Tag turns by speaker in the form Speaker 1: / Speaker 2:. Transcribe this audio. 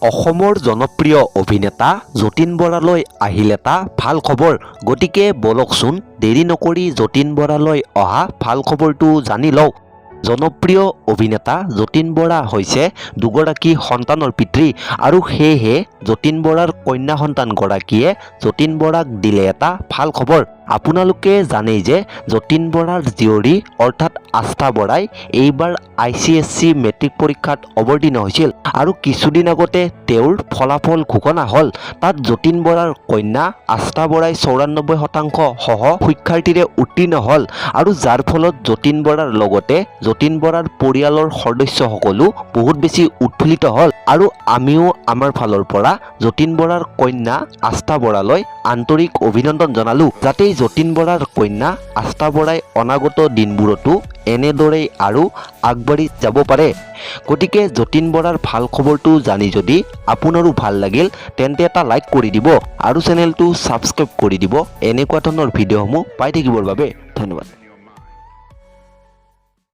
Speaker 1: অসমৰ জনপ্ৰিয় অভিনেতা যতীন বৰালৈ আহিল এটা ভাল খবৰ। গতিকে বলকচোন, দেৰি নকৰি যতীন বৰালৈ অহা ভাল খবৰটো জানি লওঁ। জনপ্ৰিয় অভিনেতা যতীন বৰা হৈছে দুগৰাকী সন্তানৰ পিতৃ আৰু সেয়েহে যতীন বৰাৰ কন্যা সন্তানগৰাকীয়ে যতীন বৰাক দিলে এটা ভাল খবৰ। আপোনালোকে জানেই যে যতীন বৰাৰ জীয়ৰী অৰ্থাৎ আস্থা বৰাই এইবাৰ আইচিএছচি মেট্ৰিক পৰীক্ষাত অৱতীৰ্ণ হৈছিল আৰু কিছুদিন আগতে তেওঁৰ ফলাফল ঘোষণা হ'ল। তাত যতীন বৰাৰ কন্যা আস্থা বৰাই 94% সহ শিক্ষাৰ্থীৰে উত্তীৰ্ণ হ'ল আৰু যাৰ ফলত যতীন বৰাৰ লগতে যতীন বৰাৰ পৰিয়ালৰ সদস্যসকলো বহুত বেছি উৎফুল্লিত হ'ল। আৰু আমিও আমাৰ ফালৰ পৰা যতীন বৰাৰ কন্যা আস্থা বৰালৈ আন্তৰিক অভিনন্দন জনালোঁ, যাতে যতীন বৰাৰ কন্যা আস্থা বৰাই অনাগত দিনবোৰতো এনেদৰেই আৰু আগবাঢ়ি যাব পাৰে। গতিকে যতীন বৰাৰ ভাল খবৰটো জানি যদি আপোনাৰো ভাল লাগিল, তেন্তে এটা লাইক কৰি দিব আৰু চেনেলটো ছাবস্ক্ৰাইব কৰি দিব এনেকুৱা ধৰণৰ ভিডিঅ'সমূহ পাই থাকিবৰ বাবে। ধন্যবাদ।